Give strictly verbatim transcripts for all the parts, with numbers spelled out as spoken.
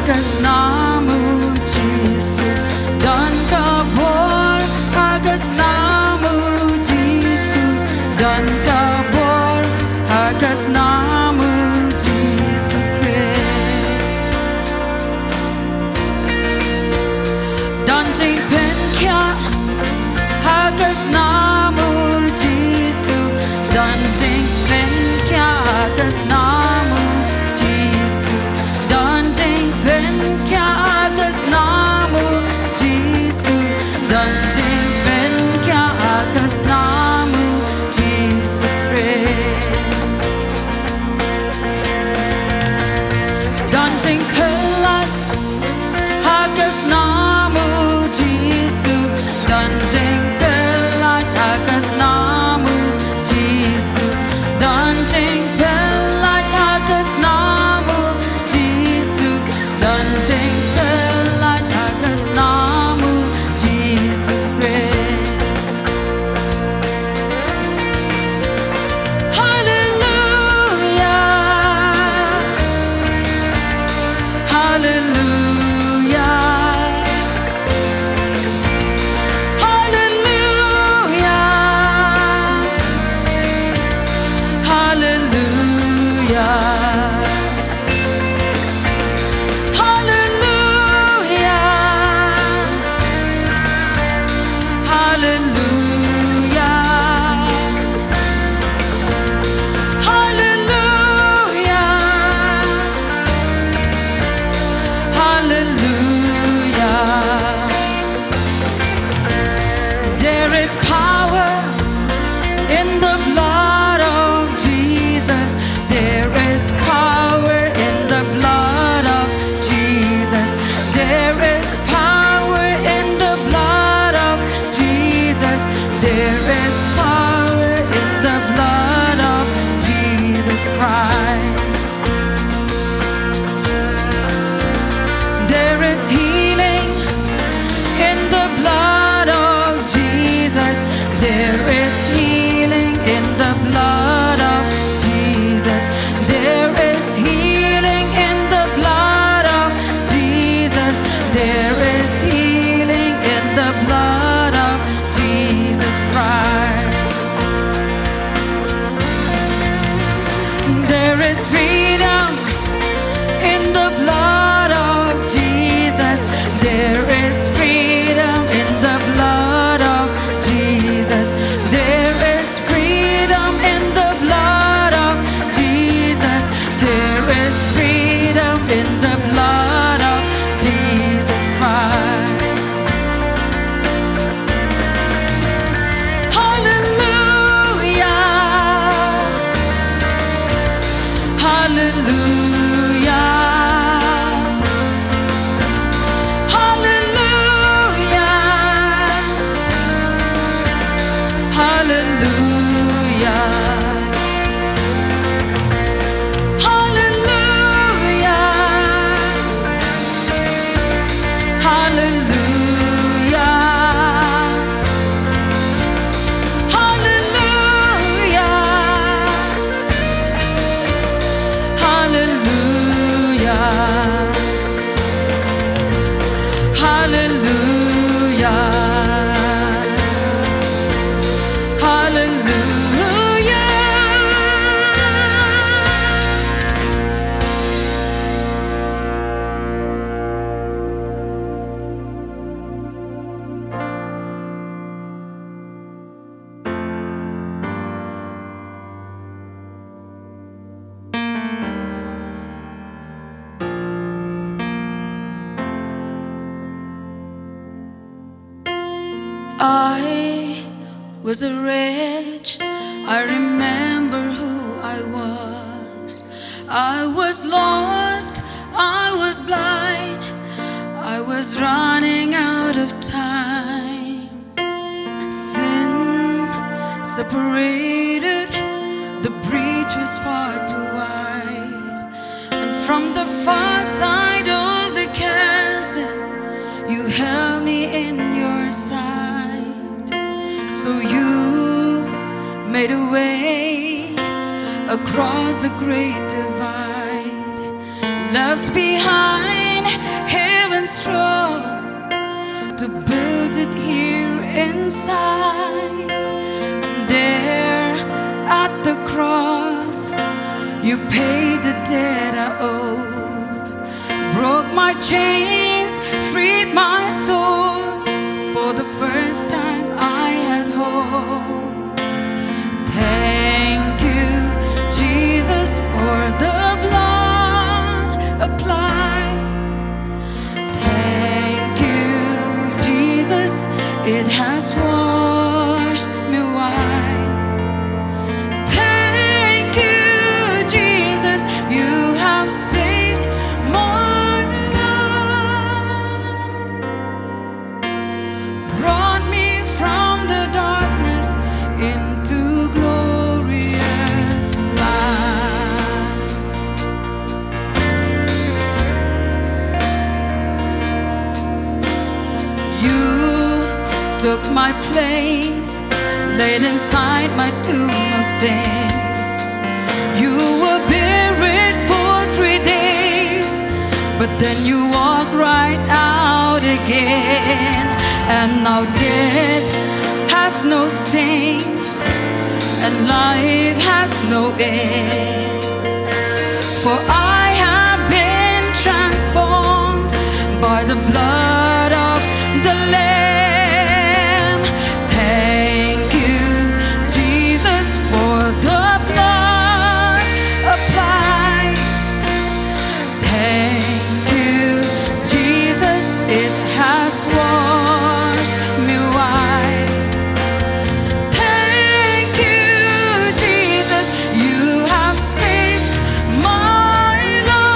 ka snam u Jisu. Don ka bor ha ka snam u Jisu. Don ka bor ha ka snam u Jisu Khrist. Don jingpynkhiah ha ka snam u Jisu. Don jingpynkhiah ha ka snam u Jisu. Don jingpynkhiah ha ka snam u Jisu. Don jingpynkhiah ha ka snam u Jisu Khrist. Don jingpyllait ha ka snam u Jisu. Don jingpyllait ha ka snam u Jisu. Don jingpyllait ha ka snam u Jisu. Don jingpyllait ha ka snam u Jisu Khrist. Hallelujah. Hallelujah. Hallelujah. Hallelujah. Hallelujah. Hallelujah. Hallelujah. Hallelujah. There is power in the blood of Jesus. There is power in the blood of Jesus. There is power in the blood of Jesus. There is power in the blood of Jesus Christ. There is healing in the blood of Jesus. There is healing in the blood of Jesus. There is healing in the blood of Jesus. There is healing in the blood of Jesus Christ. There is freedom in the blood of Jesus. There is freedom in the blood of Jesus. There is freedom in the blood of Jesus. There is freedom in the blood of Jesus Christ. Hallelujah. Hallelujah. Hallelujah. Hallelujah. Hallelujah. Hallelujah. Hallelujah. Hallelujah. Hallelujah. Hallelujah. I was a wretch. I remember who I was. I was lost. I was blind. I was running out of time. Sin separated, the breach was far too wide. And from the far side of the chasm, you held me in your sight. So you made a way across the great divide. Left behind strong to build it here inside. And there at the cross, you paid the debt I owed. Broke my chains, freed my soul. For the first time I had hope. Thank you, Jesus, for the blood applied. Thank you, Jesus, it has washed me white. Thank you, Jesus, you have saved my life. Brought me from the darkness into glorious light. You took my place, laid inside my tomb of sin. You were buried for three days, but then you walked right out again. And now death has no sting, and life has no end. For I have been transformed by the blood of the Lamb. Thank you, Jesus, for the blood applied. Thank you, Jesus, it has washed me white. Thank you, Jesus, you have saved my life.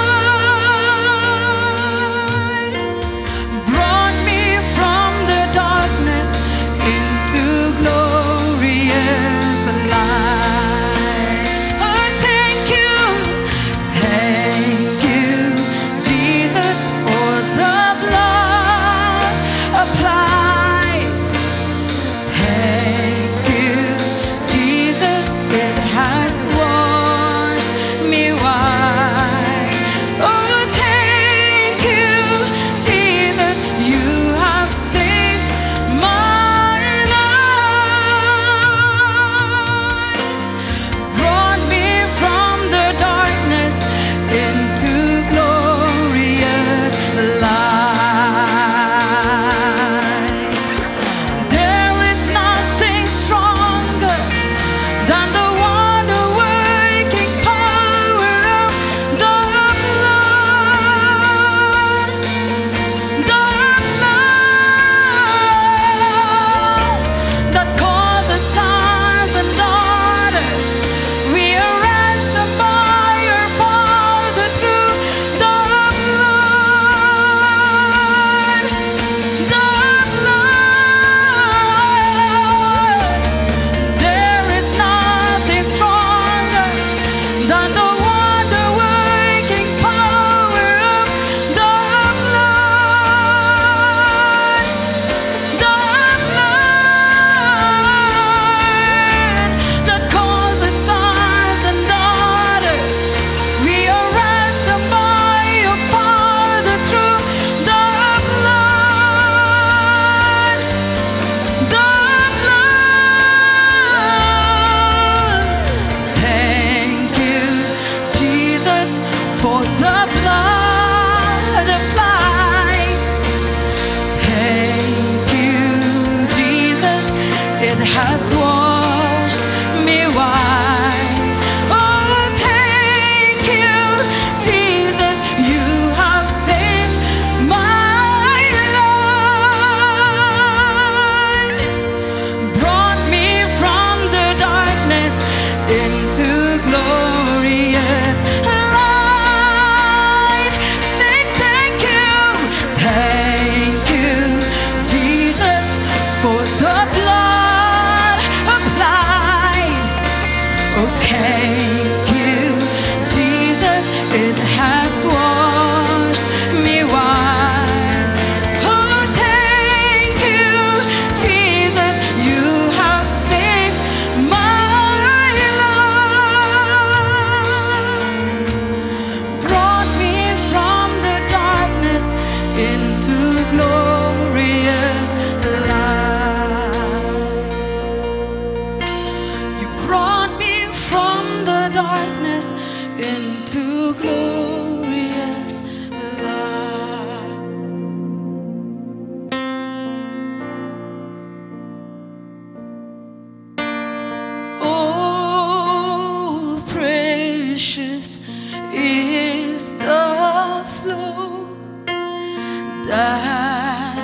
That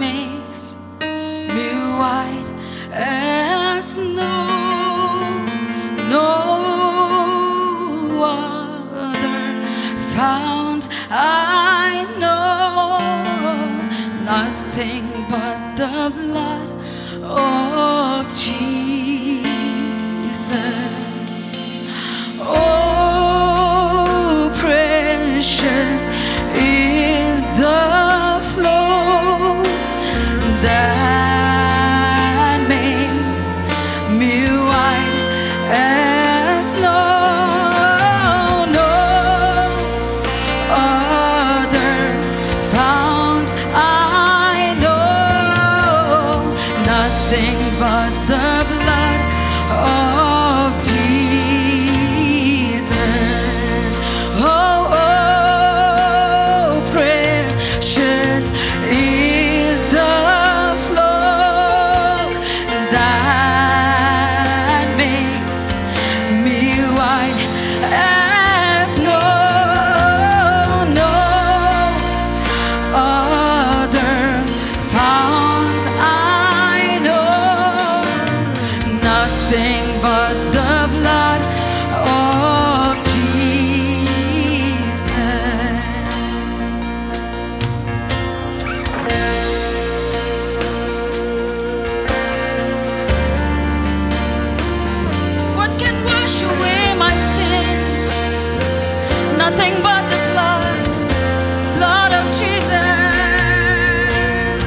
makes me white as snow. No other fount I know, nothing but the blood of Jesus. Oh, precious is the flow that makes me white as snow. No other fount I know, nothing but the blood of Jesus. Oh, oh, precious is the flow that makes me white as snow. No other fount I know, nothing but the blood of Jesus. What can wash away my sins? Nothing but the blood, blood of Jesus.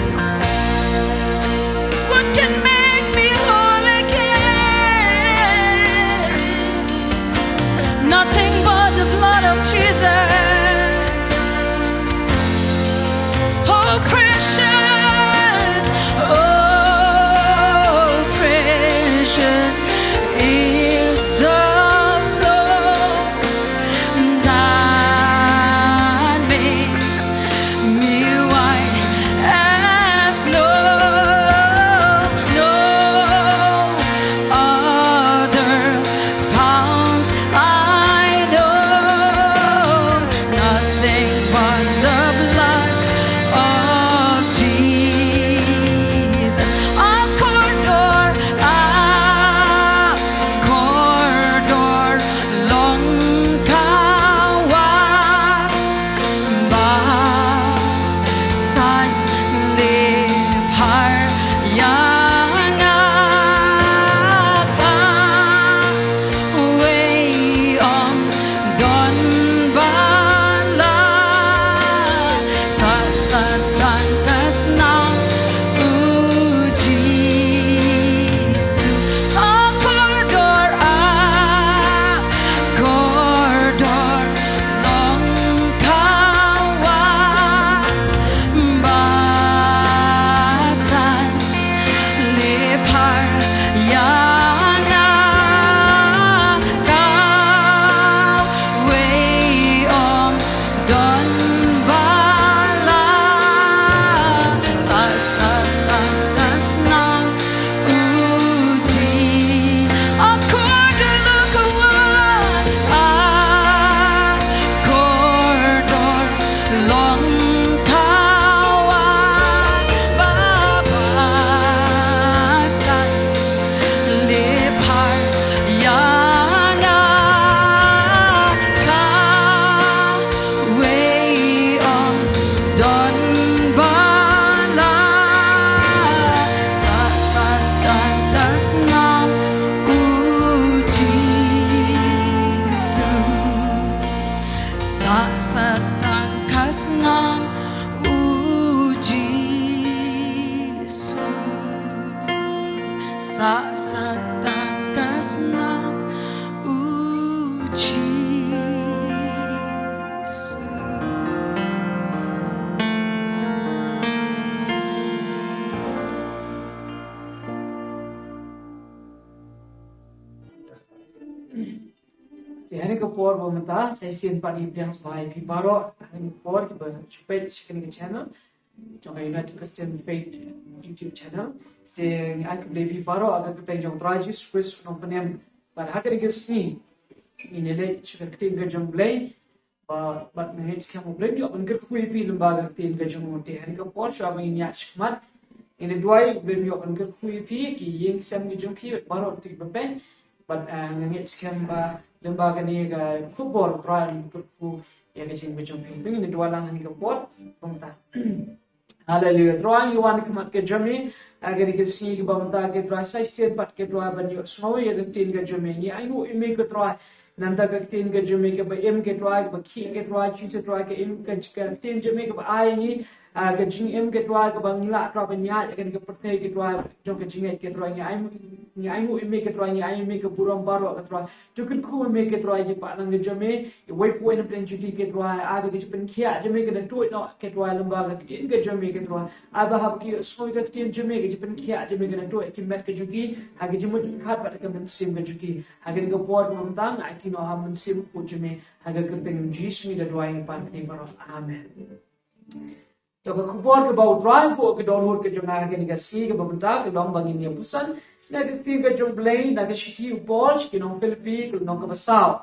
What can make me whole again? Nothing but the blood of Jesus. Oh, precious, oh, precious is the flow that makes me white as snow. No other fount I know, nothing but the blood of Jesus. A kordor, a kordor long ka wah, ba san lip har ïa nga. Kawei ym don ba lah sah sa tang ka snam, u Jisu. A kordor, a kordor long ka wah, ba san lip har ïa nga. Kawei ym don ba lah sah sa tang ka snam, u Jisu. A kordor long ka wah, a kordor long ka wah, ba san lip har ïa nga. Kawei ym don ba lah sah sa tang ka snam, u Jisu. Sah sa tang ka snam, u Jisu. Sah sa tang ka snam, u Jisu. Te ha kane ka por ba mynta sa shisien pat ngi pdiang sngewbha ïa phi baroh ha kane ka por kiba shu peit sha kane ka channel jong ka United Christian Faith YouTube channel. Te ngi ai khublei ïa phi baroh ha ka kyrteng jong U Trai Jisu Khrist U Nongpynim. Bad ha kane ka sngi ngin ïa leit sha ka ktien ka jong U Blei. Bad nga ngeit skhem U Blei un ïoh ban kyrkhu ïa phi lyngba ka ktien ka jong u. Te ha kane ka por shuwa ba ngin ïaid shakhmat, ngin ïa duwai, U Blei un ïoh ban kyrkhu ïa phi, ki ïing ki sem ki jong phi, bad baroh ki ba peit. Bad nga ngeit skhem ba lyngba kane ka khubor U Trai un kyrkhu ïa ka jingim ka jong phi. Te ngin ïa duwai lang ha kane ka por. Bad mynta Haleluya. Trai, ngi wan ha khmat ka jong me ha kane ka sngi kaba mynta, ko Trai, sa shisien pat, ko Trai, ban ïohsngew ïa ka ktien ka jong me. Ngi ainguh ïa me, ko Trai, na ka bynta ka ktien ka jong me kaba im, ko Trai, kaba khih, ko Trai, shisha, Trai, ka im, ka, ka ktien jong me kaba ai ngi ka jingim, ko Trai, kaba ngi lah, Trai, ban ïaid ha kane ka pyrthei, ko Trai, jong ka jingngeit, ko Trai. Ngi ainguh, ngi ainguh ïa me, ko Trai, ngi ai ïa me ka burom baroh, ko Trai. To kyrkhu ïa me, ko Trai, ïa ki paidlang ka jong me, iwei pa iwei na pdeng jong ki, ko Trai, ai ba ka jingpynkhiah jong me kan da tuid noh, ko Trai, lyngba ka ktien ka jong me, ko Trai. Ai ba haba ki ïohsngew ïa ka ktien jong me, ka jingpynkhiah jong me kan da tuid ha ki met ka jong ki, ha ka jingmut jingpyrkhat bad ha ka mynsiem ka jong ki. Ha kane ka por kaba mynta nga aiti noh ha u Mynsiem Bakhuid jong me, ha ka kyrteng U Jisu ngi da duwai, ngi pan kane baroh. Amen. To, ka khubor kaba U Trai buh ha ka dohnud ka jong nga ha kane ka sngi kaba mynta ka long ba ngin ïa pyrshang na ka ktien ka jong U Blei, na ka shithi u Paul sha ki nong Philippi, ka lynnong kaba saw,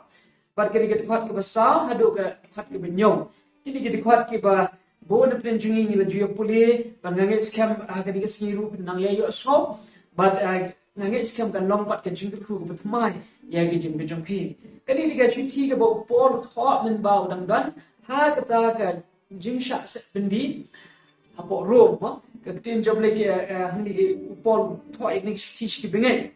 bad kane ka dkhot kaba saw haduh ka dkhot kaba hynñiew. Kine ki dkhot kiba bun na pdeng jong ngi ngi la ju ïa pule, bad nga ngeit skhem ha kane ka sngi ruh phin nang ïa ïohsngew, bad, ah, nga ngeit skhem kan long pat ka jingkyrkhu kaba thymmai ïa ka jingim ka jong phi. Kane ka dei ka shithi kaba u Paul u thoh mynba u dang don ha kata ka jingshah set byndi hapoh Rom, mo. Ka ktien jong U Blei ka, eh, hangne u Paul u thoh ïa kane ka shithi sha ki bangeit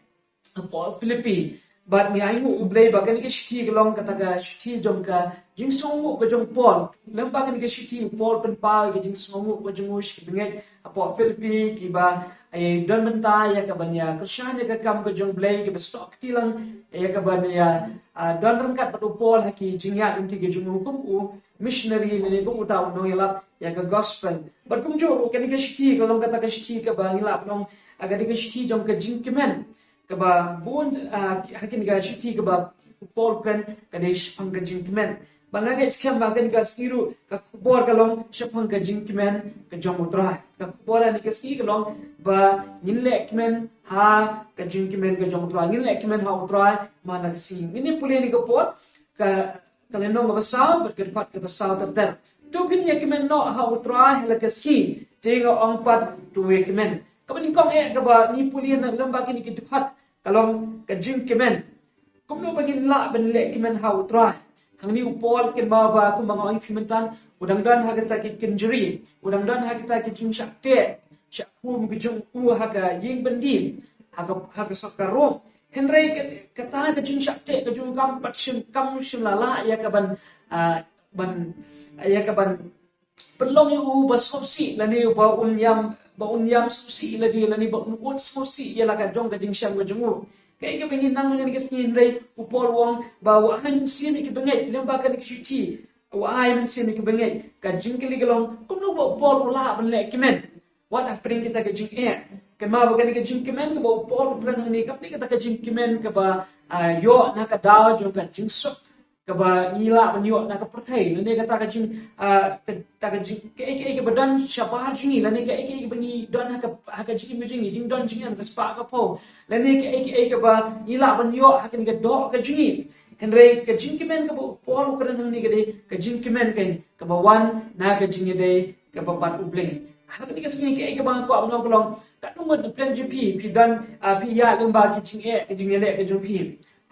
hapoh Philippi. Bad ngi ainguh ïa U Blei ba kane ka shithi ka long kata ka shithi jong ka jingsngewnguh ka jong u Paul. Lyngba kane ka shithi u Paul u pynpaw ïa ka jingsngewnguh ka jong u sha ki bangeit hapoh Philippi kiba, eh, don bynta ïa ka ban ïa kyrshan ïa ka kam ka jong U Blei, kiba snoh kti lang ïa ka ban ïa, ah, don ryngkat bad u Paul ha ki jingïaid lynti ka jong u kum u missionary lane kum uta u nongïalap ïa ka gospel. Bad kumjuh ruh kane ka shithi ka long kata ka shithi kaba ngi lah ban ong, ah, ka dei ka shithi jong ka jingkmen, kaba bun, ah, ha kane ka shithi kaba u Paul u kren ka dei shaphang ka jingkmen. Bad nga ngeit skhem ba ha kane ka sngi ruh ka khubor ka long shaphang ka jingkmen ka jong U Trai. Ka khubor ha kane ka sngi ka long ba ngin leh kmen ha ka jingkmen ka jong U Trai. Ngin leh kmen ha U Trai man la ka sngi. Ngin ïa pule ha kane ka por ka ka lynnong kaba saw bad ka dkhot kaba saw ter ter. To phin ïa kmen noh ha U Trai ha la ka sngi, te nga ong pat, to ïa kmen. Kaba nyngkong eh kaba ngi pule na lyngba kine ki dkhot ka long ka jingkmen. Kumno ba ngin lah ban leh kmen ha U Trai? Hangne u Paul, kynmaw ba kumba nga ong ïa phi mynta, u dang don ha kata ka kynjri, u dang don ha kata ka jingshah teh shah khun ka jong u ha ka ïing byndi, ha ka, ha ka sorkar Rom. Hynrei ka, kata ka jingshah teh ka jong u kam pat shym, kam shym la lah ïa ka ban, ah, ban, ïa ka ban pynlong ïa u ba sngewsih lane ba un ïam, ba un ïam sngewsih lane, lane ba un ud sngewsih ïa la ka jong ka jingshem ka jong u. Kaei kaba ngi nang ha kane ka sngi, hynrei u Paul u ong ba u ai mynsiem ïa ki bangeit lyngba kane ka shithi. U ai mynsiem ïa ki bangeit. Ka jingkylli ka long, kumno ba u Paul u lah ban leh kmen? Wat hapdeng kita ka jingeh. Kynmaw ba kane ka jingkmen kaba u Paul u kren hangne kam dei kata ka jingkmen kaba, ah, ïoh na ka daw jong ka jingsuk kaba ngi lah ban ïoh na ka pyrthei, lane kata ka jing, ah, kata ka jing, kaei kaei kaba don shabar jong ngi, lane kaei kaei kaba ngi don ha ka, ha ka jingim jong ngi, jingdon jingem, ka spah ka phew, lane kaei kaei kaba ngi lah ban ïoh ha kane ka doh ka jong ngi. Hynrei ka jingkmen kaba u Paul u kren hangne ka dei ka jingkmen kaba wan na ka jingïadei kaba bad U Blei. Ha kane ka sngi kaei kaba nga kwah ban ong ka long, katno ngut na pdeng jong phi phi don, ah, phi ïaid lyngba ki jingeh, ki jingïaleh ka jong phi.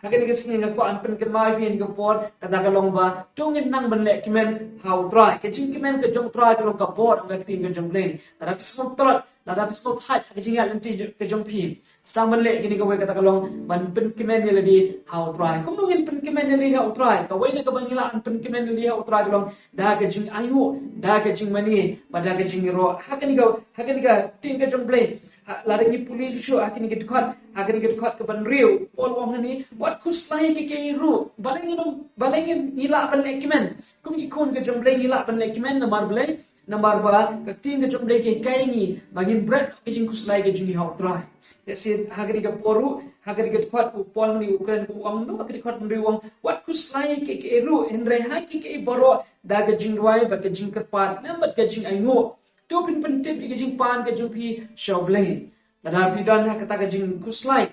Ha kane ka sngi nga kwah ban pynkynmaw ïa phi ha kane ka por, kata ka long ba to ngin nang ban leh kmen ha U Trai. Ka jingkmen ka jong U Trai ka long ka bor, ka ktien ka jong U Blei. Lada phi sngewtlot, lada phi sngewthait ha ka jingïaid lynti ka jong phi, sdang ban leh kane kawei, kata ka long ban pynkmen ïa lade ha U Trai. Kumno ngin pynkmen ïa lade ha U Trai? Kawei na kaba ngi lah ban pynkmen ïa lade ha U Trai ka long da ka jingainguh, da ka jingmane, bad da ka jingïaroh. Ha kane ka, ha kane ka ktien ka jong U Blei, ha, lada ngi pule shuh shuh ha kane ka dkhot, ha kane ka dkhot kaba hynriew, Paul u ong hangne, wat khuslai kiei kiei ruh. Balei ngin, balei ngin, ngi lah ban leh kmen? Kum ki khun ka jong U Blei ngi lah ban leh kmen namar balei? Namar ba ka ktien ka jong U Blei ka hikai ïa ngi ba ngin bret ka jingkhuslai ka jong ngi ha U Trai. Te shisien ha kane ka por ruh, ha kane ka dkhot u Paul hangne u kren, u ong noh ha ka dkhot hynriew, u ong, wat khuslai kiei kiei ruh, hynrei ha kiei kiei baroh da ka jingduwai bad ka jingkyrpad lem bad ka jingainguh, to phin pyntip ïa ka jingpan ka jong phi sha U Blei. Lada phi don ha kata ka jingkhuslai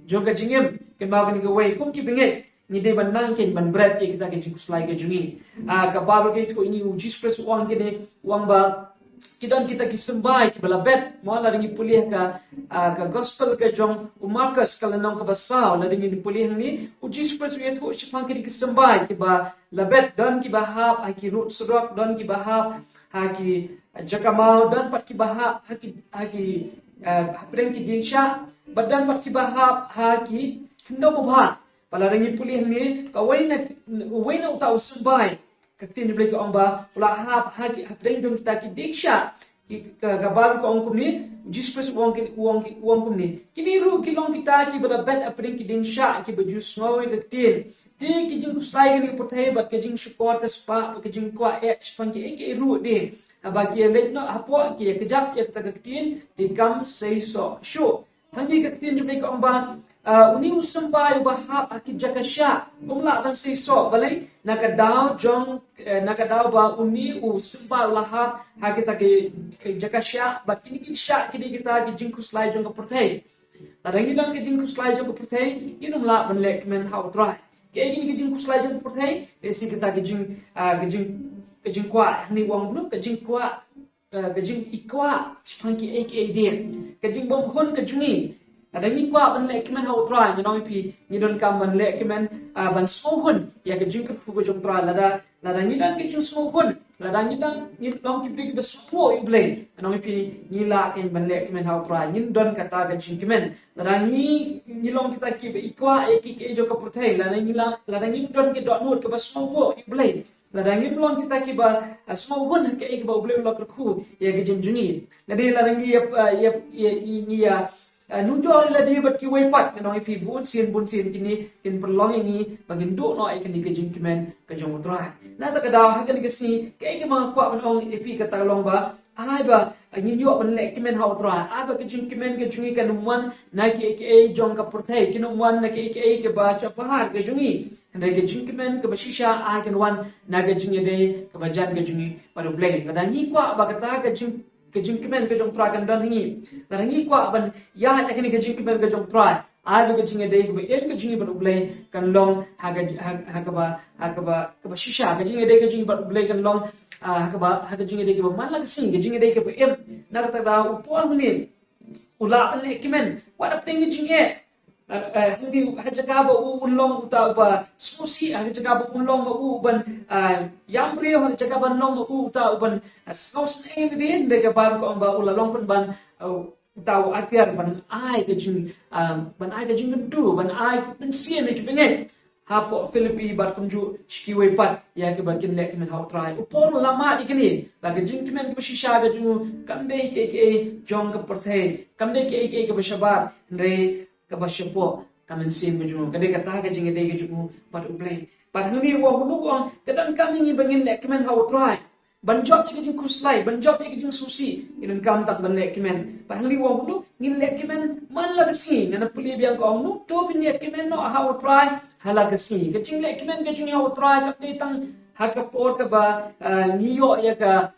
jong ka jingim, kynmaw kane kawei, kum ki bangeit, ngi dei ban nang ken ban bret ïa kita ki jingkhuslai ka jong ngi. Ah, ka Baibl ka ïathuh ïa ngi, u Jisu Khrist u ong kine, u ong ba ki don kita ki symbai kiba la bet, mo, lada ngi pule ha ka, ah, ka gospel ka jong u Markos ka lynnong kaba saw, lada ngi pule hangne, u Jisu Khrist u ïathuh shaphang kine ki symbai kiba la bet, don kiba hap ha ki rud surok, don kiba hap ha ki, ah, jaka maw, don pat kiba hap ha ki, ha ki, ah, hapdeng ki dieng shah, bad don pat kiba hap ha ki khyndew babha. Bad lada ngi pule hangne, kawei na, uwei na uta u symbai, ka ktien jong U Blei ka ong ba u la hap ha ki, hapdeng jong kita ki dieng shah. Ki, ka, ka Baibl ka ong kumne, u Jisu Khrist u ong ki, u ong ki, u ong kumne, kine ruh ki long kita kiba la bet hapdeng ki dieng shah kiba ju sngew ïa ka ktien. Te ki jingkhuslai kane ka pyrthei bad ka jingshukor ka spah bad ka jingkwah eh shaphang kiei kiei ruh de, haba ki ïaleit noh hapoh, ki ïakjap ïa kata ka ktien, te kam sei soh shuh. Hangne ka ktien jong U Blei ka ong ba, ah, une u symbai uba hap ha ki jaka shah um lah ban sei soh. Balei? Na ka daw jong, eh, na ka daw ba une u symbai u la hap ha kita ki, eh, jaka shah, bad kine ki shah ki dei kita ki jingkhuslai jong ka pyrthei. Lada ngi don ki jingkhuslai jong ka pyrthei, ngin ym lah ban lehkmen ha U Trai. Kiei kine ki jingkhuslai jong ka pyrthei? Lehse kita ki jing, ah, ki jing, ki jingkwah, hangne u ong kumno, ka jingkwah, eh, ka jingkwah shaphang kiei kiei de, ka jingbymhun ka jong ngi. Lada ngi kwah ban lehkmen ha U Trai, ngan ong ïa phi, ngi donkam ban lehkmen, ah, ban sngewhun ïa ka jingkyrkhu ka jong U Trai. Lada, lada ngi don ka jingsngewhun, lada ngi don, ngi long ki briew kiba sngewnguh ïa U Blei, ngan ong ïa phi, ngi lah ken ban lehkmen ha U Trai. Ngin don kata ka jingkmen. Lada ngi, ngi long kita kiba i kwah ïa kiei kiei jong ka pyrthei, lada ngi la, lada ngim don ki dohnud kaba sngewnguh ïa U Blei, lada ngim long kita kiba, ah, sngewhun ha kaei kaba U Blei u la kyrkhu ïa ka jingim jong ngi. Lada, lada ngi ïa, ah, ïa, ïa, ïa, ngi ïa, ah, nujor ïa lade bad kiwei pat, ngan ong ïa phi, bunsien bunsien kine kin pynlong ïa ngi ba ngin duh noh ïa kane ka jingkmen ka jong U Trai. Na kata ka daw, ha kane ka sngi, kaei kaba nga kwah ban ong ïa phi kata ka long ba, ai ba, ah, ngin ïoh ban lehkmen ha U Trai, ai ba ka jingkmen ka jong ngi kan ym wan na kiei kiei jong ka pyrthei, kan ym wan na kiei kiei kaba shabar ka jong ngi. Hynrei ka jingkmen kaba shisha ai kan wan na ka jingïadei kaba jan ka jong ngi bad U Blei. Lada ngi kwah ba kata ka jing, ka jingkmen ka jong U Trai kan don ha ngi, lada ngi kwah ban ïaid ha kane ka jingkmen ka jong U Trai, ai ba ka jingïadei kaba im ka jong ngi bad U Blei kan long ha ka, ha, ha kaba, ha kaba, kaba shisha. Ka jingïadei ka jong ngi bad U Blei kan long, ah, ha kaba, ha ka jingïadei kaba man la ka sngi, ka jingïadei kaba im. Na kata ka daw u Paul mynne u lah ban lehkmen wat hapdeng ka jingeh. Eh, eh, hangne ha jaka ba u, un long uta uba sngewsih, ha jaka ba un long ma u uban, eh, ïam briew, ha jaka ba un long ma u uta uban, eh, sngewsih ne dien, hynrei ka Baibl ka ong ba u la long pynban, eh, uta u atiar ban ai ka jing, eh, ban ai ka jingkyntu, ban ai mynsiem ïa ki bangeit. Hapoh Philippi bad kumjuh sha kiwei pat ïa kiba kin lehkmen ha U Trai. U Paul u la mad ïa kane ba ka jingkmen kaba shisha ka jong u kam dei kiei kiei jong ka pyrthei, kam dei kiei kiei kaba shabar, hynrei kaba shapoh ka mynsiem ka jong u, ka dei kata ka jingïadei ka jong u bad U Blei. Bad hangne u ong kumno, u ong, ka donkam ïa ngi ba ngin lehkmen ha U Trai. Ban jop ïa ka jingkhuslai, ban jop ïa ka jingsngewsih, ngi donkam tang ban lehkmen. Bad hangne u ong kumno, ngin lehkmen man la ka sngi. Ngan pule biang, ka ong kumno, to phin ïakmen noh ha U Trai ha la ka sngi. Ka jinglehkmen ka jong ngi ha U Trai kam dei tang ha ka por kaba, eh, ngi ïoh ïa ka,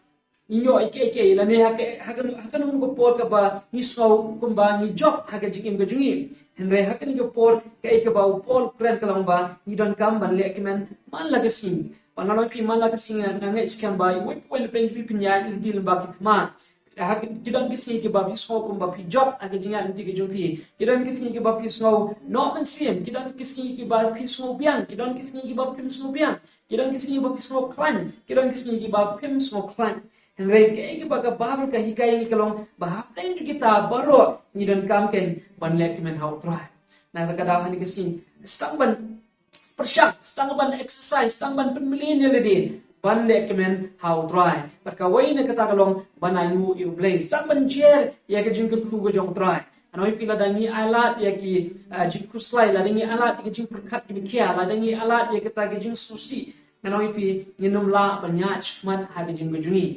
ngi ïoh ïa kiei kiei, lane ha ka, ha ka, ha kano kano ka por kaba ngi sngew kumba ngi jop ha ka jingim ka jong ngi. Hynrei ha kane ka por, kaei kaba u Paul u kren ka long ba ngi donkam ban lehkmen man la ka sngi. Bad nga ong ïa phi, man la ka sngi, nga ngeit skhem ba iwei pa iwei na pdeng jong phi phin ïaid lynti lyngba ki thma. Ha ki, ki don ki sngi kiba phi sngew kumba phi jop ha ka jingïaid lynti ka jong phi. Ki don ki sngi kiba phi sngew noh mynsiem, ki don ki sngi kiba phi sngew biang, ki don ki sngi kiba phim sngew biang, ki don ki sngi kiba phi sngew khlaiñ, ki don ki sngi kiba phim sngew khlaiñ. Hynrei kaei kaba ka Baibl ka hikai ïa ngi ka long ba hapdeng jong kita baroh ngi donkam ken ban lehkmen ha U Trai. Na kata ka daw ha kane ka sngi, sdang ban pyrshang, sdang ban exercise, sdang ban pynmlien ïa lade ban lehkmen ha U Trai. Bad kawei na kata ka long ban ainguh ïa U Blei. Sdang ban jer ïa ka jingkyrkhu ka jong U Trai. Nga ong ïa phi, lada ngi ailad ïa ki, ah, jingkhuslai, lada ngi ailad ïa ki jingpyrkhat kiba khia, lada ngi ailad ïa kita ki jingsngewsih, nga ong ïa phi, ngin ym lah ban ïaid shakhmat ha ka jingim ka jong ngi.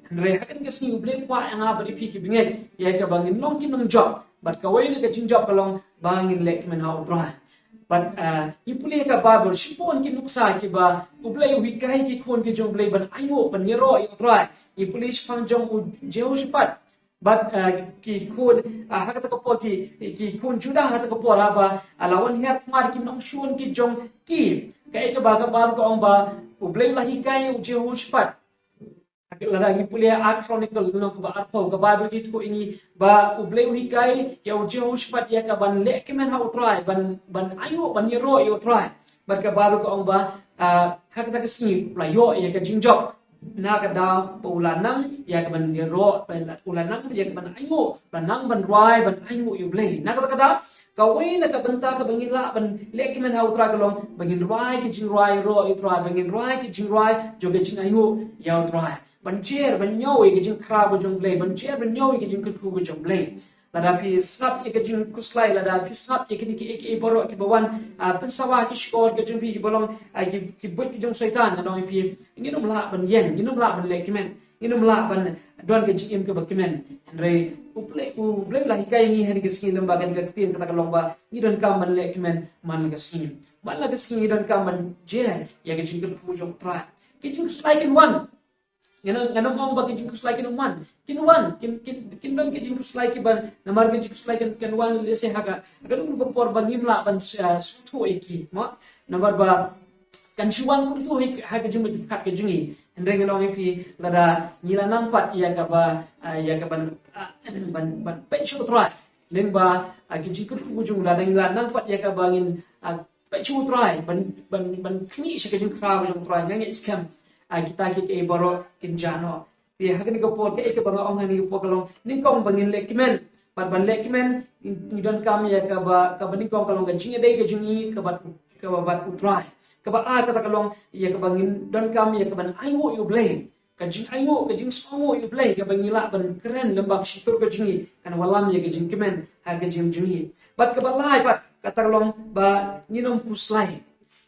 Hynrei ha kane ka sngi U Blei u kwah ïa nga bad ïa phi ki bangeit ïa kaba ngin long ki nongjop. Bad kawei na ka jingjop ka long ba ngin lehkmen ha U Trai. Bad, ah, ngi pule ha ka Baibl shibun ki nuksa kiba U Blei u hikai ïa ki khun ki jong U Blei ban ainguh, ban ïaroh ïa U Trai. Ngi pule shaphang jong u Jehoshaphat. Bad, eh, ki khun, ah, ha kata ka por ki, ki khun Judah ha kata ka por, ah, ba, ah, la wan hiar thma da ki nongshun ki jong ki. Kaei kaba ka Baibl ka ong ba U Blei u la hikai ïa u Jehoshaphat. Lada ngi pule Ar Chronicle lynnong kaba arphew, ka Baibl ka ïathuh ïa ngi ba U Blei u hikai ïa u Jehoshaphat ïa kaban leh kmen ha U Trai, ban, ban ainguh, ban ïaroh ïa U Trai. Bad ka Baibl ka ong ba, ah, ha kata ka sngi u la ïoh ïa ka jingjop. Na ka daw ba u la nang ïa kaban ïaroh, ba u la nang ïa kaban ainguh, u la nang ban rwai ban ainguh ïa U Blei. Na kata ka daw, kawei na ka bynta kaba ngi lah ban leh kmen ha U Trai ka long ba ngin rwai ki jingrwai ïaroh ïa U Trai, ba ngin rwai ki jingrwai jong ka jingainguh ïa U Trai. Ban jer, ban ñiew ïa ka jingkhraw ka jong U Blei, ban jer, ban ñiew ïa ka jingkyrkhu ka jong U Blei. Lada phi sngap ïa ka jingkhuslai, lada phi sngap ïa kine kiei kiei baroh kiba wan, ah, pynsawa ki shkor ka jong phi kiba long, ah, ki, ki buit ki jong Soitan, ngan ong ïa phi, ngin ym lah ban ïeng, ngin ym lah ban leh kmen, ngin ym lah ban don ka jingim kaba kmen. Hynrei U Blei, U Blei u la hikai ïa ngi ha kane ka sngi lyngba kane ka ktien, kata ka long ba ngi donkam ban leh kmen man la ka sngi. Man la ka sngi ngi donkam ban jer ïa ka jingkyrkhu jong U Trai. Ki jingkhuslai kin wan. Ngan, ngan ym ong ba ki jingkhuslai kin ym wan. Kin wan, kin, kin, kin don ki jingkhuslai kiba, namar ki jingkhuslai kin, kin wan lehse ha ka, ha kano kano ka por ba ngim lah ban, ah, sngewthuh ïa ki, mo. Namar ba kan shu wan kumto ha, ha ka jingmut jingpyrkhat ka jong ngi. Hynrei ngan ong ïa phi, lada ngi la nang pat ïa kaba, ah, ïa kaban, ah, ban, ban peit sha U Trai. Lyngba, ah, ki jingkyrkhu ka jong u, lada ngi la nang pat ïa kaba ngin, ah, peit sha U Trai, ban, ban, ban khmih sha ka jingkhraw ka jong U Trai, nga ngeit skhem, ah, kita kiei kiei baroh kin jah noh. Te ha kane ka por, kaei kaba nga ong ha kane ka por ka long, nyngkong ba ngin leh kmen. Bad ban leh kmen, ngi, ngi donkam ïa kaba, kaba nyngkong ka long ka jingïadei ka jong ngi, kaba, kaba bad U Trai. Kaba ar kata ka long, ïa kaba ngin donkam ïa kaban ainguh ïa U Blei. Ka jingainguh, ka jingsngewnguh ïa U Blei, kaba ngi lah ban kren lyngba ka shyntur ka jong ngi, kan wallam ïa ka jingkmen ha ka jingim jong ngi. Bad kaba lai pat, kata ka long ba ngin ym khuslai.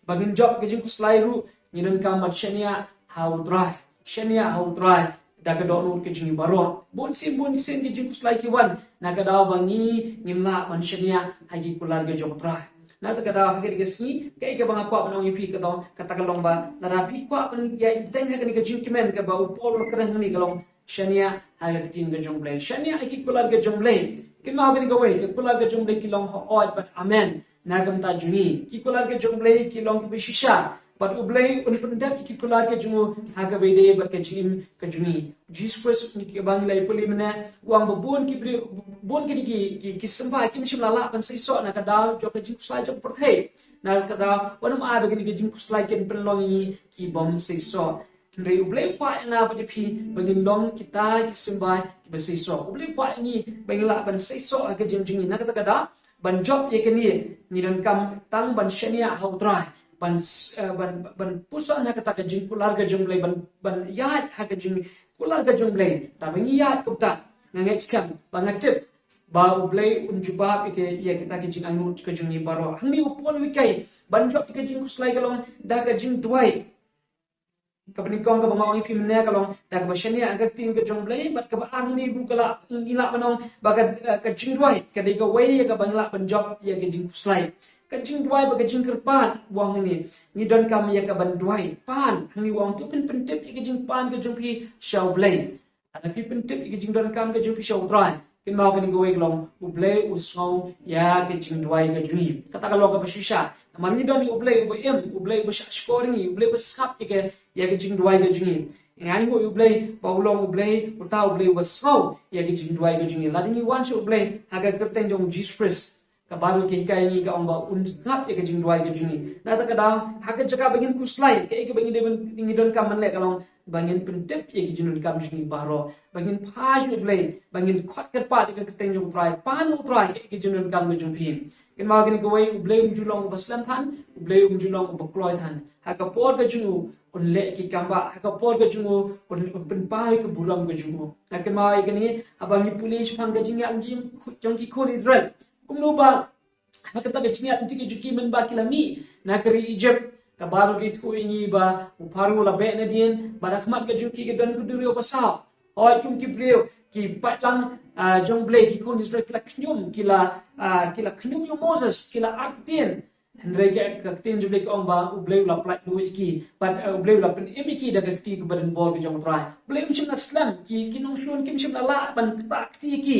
Ba ngin jop ka jingkhuslai ruh, ngi donkam ban shaniah ha U Trai. Shaniah ha U Trai da ka dohnud ka jong ngi baroh. Bun sien, bun sien ki jingkhuslai ki wan, na ka daw ba ngi ngim lah ban shaniah ha ki kular ka jong U Trai. Na kata ka daw ha kane ka sngi, kaei kaba nga kwah ban ong ïa phi ka long, kata ka long ba, lada phi kwah ban ïa bteng ha kane ka jingkmen kaba u Paul u la kren hangne ka long, shaniah ha ka ktien ka jong U Blei. Shaniah ha ki kular ka jong U Blei. Kynmaw kane kawei, ka kular ka jong U Blei ki long hooid bad amen. Na ka bynta jong ngi. Ki kular ka jong U Blei ki long kiba shisha. Bad U Blei un pyndep ïa ki kular ka jong u ha kaba ïadei bad ka jingim ka jong ngi. Jisu Khrist, kaba ngi la ïa pule mynne, u ong ba bun ki briew, bun ki, ki, ki, ki symbai kim shym la lah ban seisoh na ka daw jong ka jingkhuslai jong ka pyrthei. Na ka daw, wat nym ai ba kine ki jingkhuslai kin pynlong ïa ngi ki bym seisoh. Hynrei U Blei u kwah ïa nga bad ïa phi ba ngin long kita ki symbai kiba seisoh. U Blei u kwah ïa ngi ba ngin lah ban seisoh ha ka jingim jong ngi. Na kata ka daw, ban jop ïa kane, ngi donkam tang ban shaniah ha U Trai. Ban, eh, ban, ban puson ha kata ka jingkular ka jong U Blei, ban, ban ïaid ha ka jingkular ka jong U Blei. Da ba ngi ïaid kumta, nga ngeit skhem, ba nga tip ba U Blei un jubab ïa ki, ïa kita ki jingangnud ka jong ngi baroh. Hangne u Paul u hikai, ban jop ïa ka jingkhuslai ka long da ka jingduwai. Kaba nyngkong kaba nga ong ïa phi mynne ka long da kaba shaniah ha ka ktien ka jong U Blei, bad kaba ar hangne ruh ka la, ngi lah ban ong ba ka, eh, ka jingduwai ka dei kawei ïa kaba ngi lah ban jop ïa ka jingkhuslai. Ka jingduwai bad ka jingkyrpad, u ong hangne, ngi donkam ïa kaban duwai. Pan, hangne u ong to pyn, pyntip ïa ka jingpan ka jong phi sha U Blei. Lada phi pyntip ïa ka jingdonkam ka jong phi sha U Trai, kynmaw kane kawei ka long, U Blei u sngew ïa ka jingduwai ka jong ngi. Kata ka long kaba shisha. Namar ngi don ïa U Blei uba im, U Blei uba shahshkor ïa ngi, U Blei uba sngap ïa ka, ïa ka jingduwai ka jong ngi. Ngi ainguh ïa U Blei ba u long U Blei, uta U Blei uba sngew ïa ka jingduwai ka jong ngi. Lada ngi wan sha U Blei ha ka kyrteng jong U Jisu Khrist, ka Baibl ka hikai ïa ngi, ka ong ba un sngap ïa ka jingduwai ka jong ngi. Na kata ka daw, ha ka jaka ba ngin khuslai, kaei kaba ngi dei ban, ngi donkam ban leh ka long ba ngin pyntip ïa ki jingdonkam jong ngi baroh, ba ngin phai sha U Blei, ba ngin khot kyrpad ïa ka kyrteng jong U Trai, pan U Trai ïa ki jingdonkam ka jong phi. Kynmaw kane kawei, U Blei um ju long uba slem than, U Blei um ju long uba kloi than. Ha ka por ka jong u un leh ki kambah, ha ka por ka jong u un, un pynpaw ïa ka burom ka jong u. Kynmaw ïa kane, haba ngi pule shaphang ka jingïaid lynti jong ki khun Israel, kumno ba ha kata ka jingïaid lynti ka jong ki mynba ki la mih na ka ri Egypt, ka Baibl ka ïathuh ïa ngi ba u Pharaoh la beh nadien, bad ha khmat ka jong ki ka don ka duriaw basaw. Hooid, kum ki briew ki paidlang, ah, jong U Blei, ki khun Israel ki la khñium, ki la, ah, ki la khñium ïa u Moses, ki la artatien. Hynrei ka, ka ktien jong U Blei ka ong ba U Blei u la pynlait noh ïa ki. Bad, eh, U Blei u la pynim ïa ki da ka kti kaba donbor ka jong U Trai. U Blei um shym la slem, ki, ki nongshun kim shym la lah ban ktah kti ïa ki.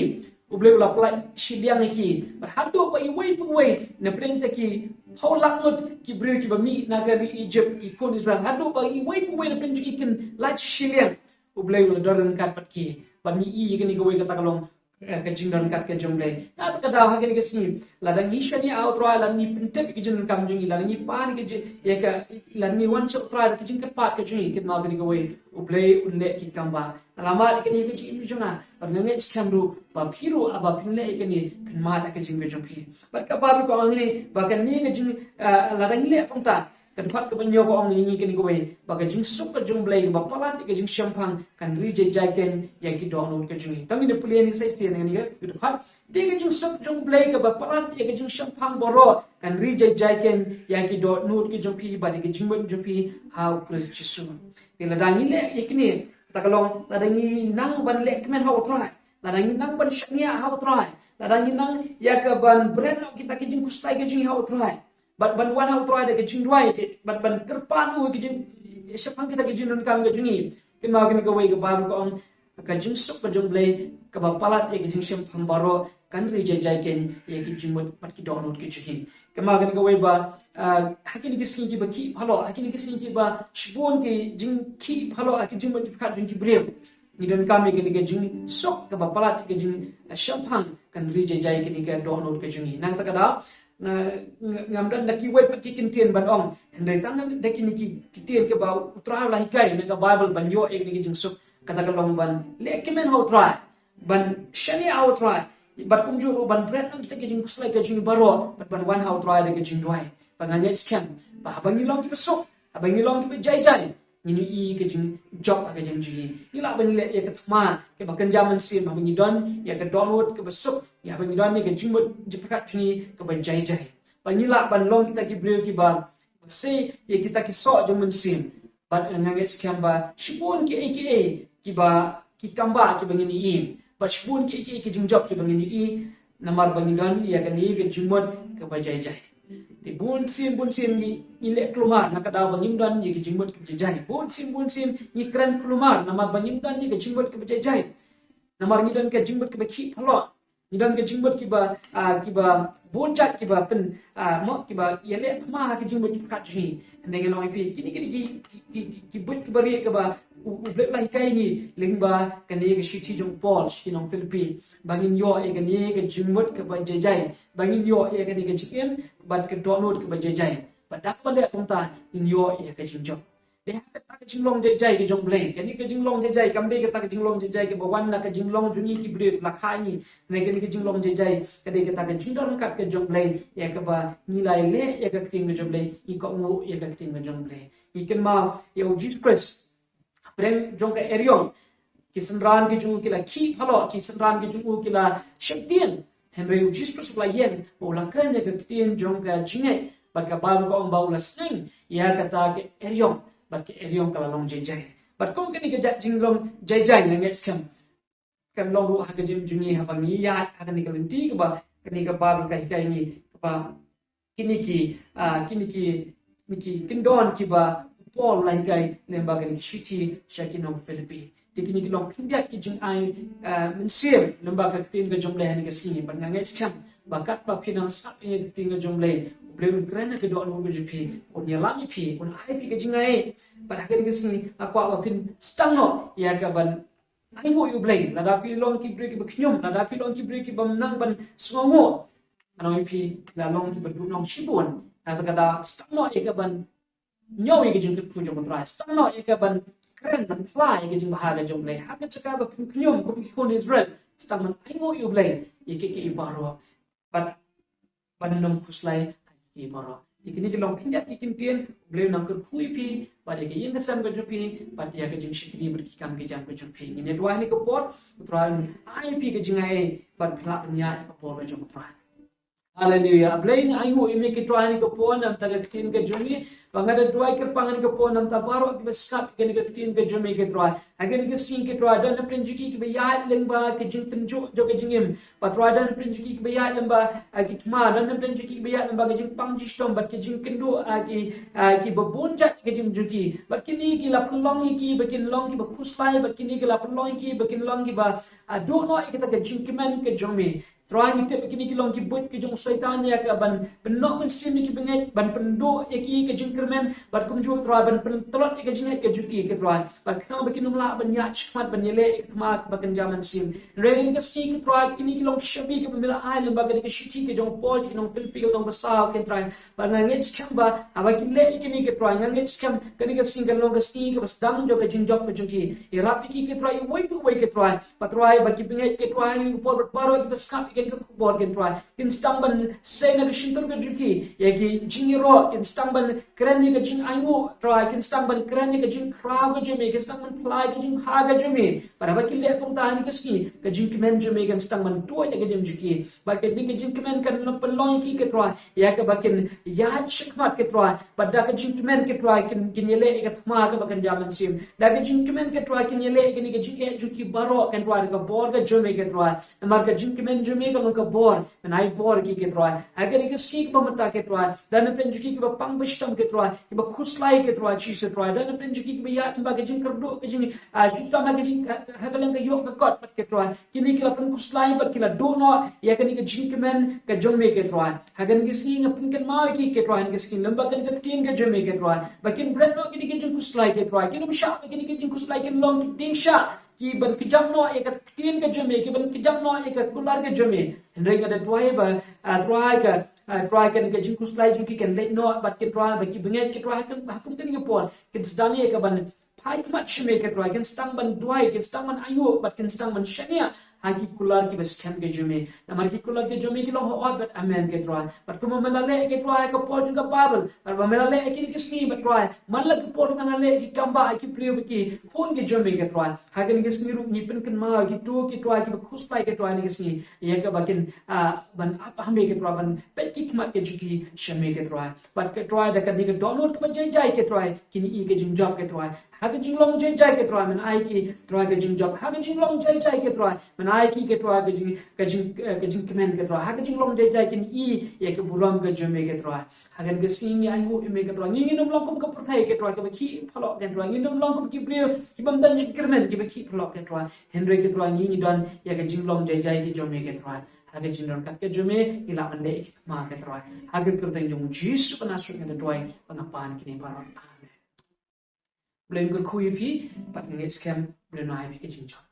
U Blei u la pynlait shiliang ïa ki. Bad haduh ba iwei pa iwei na pdeng jong ki phew lak ngut ki briew kiba mih na ka ri Egypt, ki khun Israel. Haduh ba iwei pa iwei na pdeng jong ki kin lait shiliang, U Blei u la don ryngkat bad ki. Bad ngi i kane kawei kata ka long, eh, ka jingdon ryngkat ka jong U Blei. Na kata ka daw ha kane ka sngi, lada ngi shaniah ha U Trai, lada ngi pyntip ïa ka jingdonkam jong ngi, lada ngi pan ka jing, ïa ka, lada ngi wan sha U Trai da ka jingkyrpad ka jong ngi, kynmaw kane kawei, U Blei un leh ki kam ba. Nga la mad ïa kane ka jingim jong nga, bad nga ngeit skhem ruh ba phi ruh haba phin leh ïa kane, phin mad ha ka jingim ka jong phi. Bad ka Baibl ka ong hangne ba kane ka jing, eh, lada ngi leh kumta, ka dkhot kaba hynñiew ka ong ïa ngi kane kawei, ba ka jingsuk ka jong U Blei kaba palat ïa ka jingshemphang kan ri jai jai keiñ ïa ki dohnud ka jong ngi. Tang ngin ïa pule ïa kane sa shisien, ïa kane ka dkhot. Te ka jingsuk jong U Blei kaba palat ïa ka jingshemphang baroh kan ri jai jai keiñ ïa ki dohnud ka jong phi bad ïa ka jingmut jong phi ha U Khrist Jisu. Te lada ngi leh ïa kine, kata ka long lada ngi nang ban leh kmen ha U Trai, lada ngi nang ban shaniah ha U Trai, lada ngi nang ïa ka ban bret noh kita ki jingkhuslai ka jong ngi ha U Trai, bad ban wan ha U Trai da ka jingduwai, bad ban kyrpad ïa u ka jing, shaphang kita ki jingdonkam ka jong ngi. Kynmaw kane kawei, ka Baibl ka ong, ka jingsuk ka jong U Blei kaba palat ïa ka jingshemphang baroh kan ri jai jai keiñ ïa ki jingmut bad ki dohnud ki jong ngi. Kynmaw kane kawei ba, ah, ha kine ki sngi kiba khih baroh, ha kine ki sngi kiba shibun ki jingkhih baroh ha ki jingmut jingpyrkhat jong ki briew, ngi donkam ïa kane ka jingsuk kaba palat ïa ka jingshemphang kan ri jai jai ïa kane ka dohnud ka jong ngi. Na kata ka daw, nga, nga, ngam don da kiwei pat ki kyntien ban ong, hynrei tang da kine ki kyntien kiba U Trai u la hikai na ka Baibl ban ïoh ïa kane ka jingsuk, kata ka long ban leh kmen ha U Trai, ban shaniah ha U Trai, bad kumjuh ruh ban bret noh kita ki jingkhuslai ka jong ngi baroh, bad ban wan ha U Trai da ka jingduwai. Bad nga ngeit skhem ba haba ngi long kiba suk, haba ngi long kiba jai jai, ngin ïohi ka jingjop ha ka jingim jong ngi. Ngi lah ban leh ïa ka thma kaba kynja mynsiem haba ngi don ïa ka dohnud kaba suk, ïa haba ngi don ïa ka jingmut jingpyrkhat jong ngi kaba jai jai. Bad ngi lah ban long kita ki briew kiba, ba sei ïa kita ki soh jong mynsiem. Bad nga ngeit skhem ba shibun kiei kiei kiba, ki kam ba kiba ngin ïohi, bad shibun kiei kiei ki jingjop kiba ngin ïohi, namar ba ngi don ïa kane ka jingmut kaba jai jai. Te bun sien bun sien ngi, ngi leh kulmar na ka daw ba ngim don ïa ka jingmut kaba jai jai. Bun sien bun sien ngi kren kulmar namar ba ngim don ïa ka jingmut kaba jai jai. Namar ngi don ka jingmut kaba khih baroh. Ngi don ka jingmut kiba, ah, kiba bun jait kiba pyn, ah, mo kiba ïaleh thma ha ka jingmut jingpyrkhat jong ngi. Hynrei ngan ong ïa phi, kine, kine ki, ki, ki, ki buit kiba rieh kaba U, U Blei u la hikai ngi lyngba kane ka shithi jong u Paul sha ki nong Philippi, ba ngin ïoh ïa kane ka jingmut kaba jai jai, ba ngin ïoh ïa kane ka jingim bad ka dohnud kaba jai jai. Bad da kaba leh kumta ngin ïoh ïa ka jingjop. Dei ha kata ka jinglong jai jai ka jong U Blei. Kane ka jinglong jai jai kam dei kata ka jinglong jai jai kaba wan na ka jinglong jong ngi ki briew la kha ngi. Hynrei kane ka jinglong jai jai ka dei kata ka jingdon ryngkat ka jong U Blei, ïa kaba ngi la leh ïa ka ktien ka jong U Blei, ngi kohnguh ïa ka ktien ka jong U Blei. Ngi kynmaw ïa U Jisu Khrist. Hapdeng jong ka eriong, ki synran ki jong u ki la khih baroh, ki synran ki jong u ki la sheptieng. Hynrei U Jisu Khrist u la ïeng, u la kren ïa ka ktien jong ka jingngeit, bad ka Baibl ka ong ba u la sneng ïa kata ka eriong, bad ka eriong ka la long jai jai. Bad kum kane ka jait jinglong jai jai, nga ngeit skhem kan long ruh ha ka jingim jong ngi haba ngi ïaid ha kane ka lynti kaba kane ka Baibl ka hikai ngi, kaba kine ki, ah, kine ki, kine ki kyndon kiba u Paul u la hikai lyngba kane ka shithi sha ki nong Philippi. Te kine ki long khyndiat ki jingai, ah, mynsiem lyngba ka ktien ka jong U Blei ha kane ka sngi. Bad nga ngeit skhem ba katba phi nang sngap ïa ka ktien ka jong U Blei, U Blei un kren ha ka dohnud ka jong phi, un ïalam ïa phi, un ai phi ka jingai. Bad ha kane ka sngi nga kwah ba phin sdang noh ïa ka ban ainguh ïa U Blei. Lada phi long ki briew kiba khñium, lada phi long ki briew kiba nang ban sngewnguh, ngan ong ïa phi, la long kiba duhnong shibun. Na kata ka daw sdang noh ïa ka ban ñiew ïa ka jingkyrkhu jong U Trai, sdang noh ïa ka ban kren ban phla ïa ka jingbha ka jong U Blei. Ha ka jaka ba phin khñium kum ki khun Israel, sdang ban ainguh ïa U Blei ïa kiei kiei baroh. Bad ban nym khuslai ha kiei baroh. Te kine ki long khyndiat ki kyntien, U Blei un nang kyrkhu ïa phi bad ïa ka ïing ka sem ka jong phi, bad ïa ka jingshakri bad ki kam ki jam ka jong phi. Ngin ïa duwai ha kane ka por, U Trai un ai ïa phi ka jingai bad phin lah ban ïaid ha ka por ka jong U Trai. Haleluya. Blei, nga ainguh ïa me ko Trai ha kane ka por namar ka ktien ka jong me. Ba nga da duwai kyrpang ha kane ka por namar baroh kiba sngap ïa kane ka ktien ka jong me ko Trai. Ha kane ka sngi ko Trai, don napdeng jong ki kiba ïaid lyngba ka jingtynjuh jong ka jingim. Bad Trai, don napdeng jong ki kiba ïaid lyngba, ah, ki thma, don napdeng jong ki kiba ïaid lyngba ka jingpang jingshitom bad ka jingkynduh, ah, ki, ah, kiba bun jait ka jingim jong ki. Bad kine ki la pynlong ïa ki ba kin long kiba khuslai, bad kine ki la pynlong ïa ki ba kin long kiba, ah, duh noh ïa kata ka jingkmen ka jong me. Trai, ngi tip ba kine ki long ki buit ki jong u Soitan ïa ka ban pynnoh mynsiem ïa ki bangeit, ban pynduh ïa ki ka jingkyrmen, bad kumjuh Trai ban pyntlot ïa ka jingngeit ka jong ki ko Trai. Bad khnang ba kin ym lah ban ïaid shakhmat ban ïaleh ïa ka thma kaba kynja mynsiem. Hynrei ha kane ka sngi ko Trai, kine ki long ki shabi kiba me la ai lyngba kane ka shithi ka jong u Paul sha ki nong Philippi ka lynnong ba saw ko Trai. Bad nga ngeit skhem ba haba kin leh ïa kine ko Trai, nga ngeit skhem kane ka sngi kan long ka sngi kaba sdang jong ka jingjop ka jong ki. Ïarap ïa ki ko Trai, iwei pa iwei ko Trai. Bad Trai, ba ki bangeit ko Trai, ha kane ka por bad baroh kiba sngap ïa kane ka khubor ko Trai, kin sdang ban sei na ka shyntur ka jong ki ïa ki jingïaroh, kin sdang ban kren ïa ka jingainguh Trai, kin sdang ban kren ïa ka jingkhraw ka jong me, kin sdang ban phla ïa ka jingbha ka jong me. Bad haba kin leh kumta ha kane ka sngi, ka jingkmen jong me kan sdang ban tuid ha ka jingim jong ki. Bad kane ka jingkmen kan pynlong ïa ki ko Trai ïa kaba kin ïaid shakhmat ko Trai. Bad da ka jingkmen ko Trai kin, kin ïaleh ïa ka thma kaba kynja mynsiem. Da ka jingkmen ko Trai kin ïaleh ïa kane ka jingeh jong ki baroh ko Trai da ka bor ka jong me ko Trai. Namar ka jingkmen jong me ka long ka bor. Men ai bor ïa ki ko Trai. Ha kane ka sngi kaba mynta ko Trai, don napdeng jong ki kiba pang ba shitom ko Trai, kiba khuslai ko Trai Jisu Trai. Don napdeng jong ki kiba ïaid lyngba ka jingkyrduh, ka jing, ah, shitom ha ka jing, ha, ha ka liang ka ïoh ka kot bad ko Trai. Kine ki la pynkhuslai bad ki la duh noh ïa kane ka jingkmen ka jong me ko Trai. Ha kane ka sngi nga pynkynmaw ïa ki ko Trai, ha kane ka sngi lyngba kane ka ktien ka jong me ko Trai, ba kin bret noh kine ki jingkhuslai ko Trai. Kin ym shah ba kine ki jingkhuslai kin long ki dieng shah kiban kjam noh ïa ka ktien ka jong me, kiban kjam noh ïa ka kular ka jong me. Hynrei nga da duwai ba, ah, Trai ka, ah, Trai kane ka jingkhuslai jong ki kan leit noh bad ko Trai ba ki bangeit ko Trai ha kum, ha kum kane ka por kin sdang ïa kaban phai khmat sha me ko Trai, kin sdang ban duwai, kin sdang ban ainguh bad kin sdang ban shaniah ha ki kular kiba skhem ka jong me. Namar ki kular ka jong me ki long hooid bad amen ko Trai. Bad kumba me la leh ko Trai ha ka por jong ka Baibl, bad ba me la leh ha kine ki sngi bad Trai, man la ka por ba me la leh ha ki kam ba ha ki briew ba ki khun ka jong me ko Trai. Ha kane ka sngi ruh ngi pynkynmaw ïa kito ko Trai kiba khuslai ko Trai ha kane ka sngi, ïa kaba kin, ah, ban ap ha me ko Trai, ban peit ki khmat ka jong ki sha me ko Trai. Bad ko Trai da kane ka dohnud kaba jai jai ko Trai, kin ïohi ka jingjop ko Trai. Ha ka jinglong jai jai ko Trai, men ai ki Trai ka jingjop. Ha ka jinglong jai jai ko Trai, men ai ki ko Trai ka jing, ka jing, eh, ka jingkmen ko Trai. Ha ka jinglong jai jai kin ïohi ïa ka burom ka jong me ko Trai. Ha kane ka sngi ngi ainguh ïa me ko Trai. Ngi ngin ym long kum ka pyrthei ko Trai, kaba khih phalok ko Trai. Ngin ym long kum ki briew kibym don jingkyrmen, kiba khih phalok ko Trai. Hynrei ko Trai ngi ngi don ïa ka jinglong jai jai ka jong me ko Trai. Ha ka jingdon kat ka jong me ngi lah ban leh ïa ki thma ko Trai. Ha ka kyrteng jong u Jisu Khrist nga da duwai bad nga pan kine baroh. Amen. Blei un kyrkhu ïa phi, bad nga ngeit skhem Blei un ai ïa phi ka jingjop.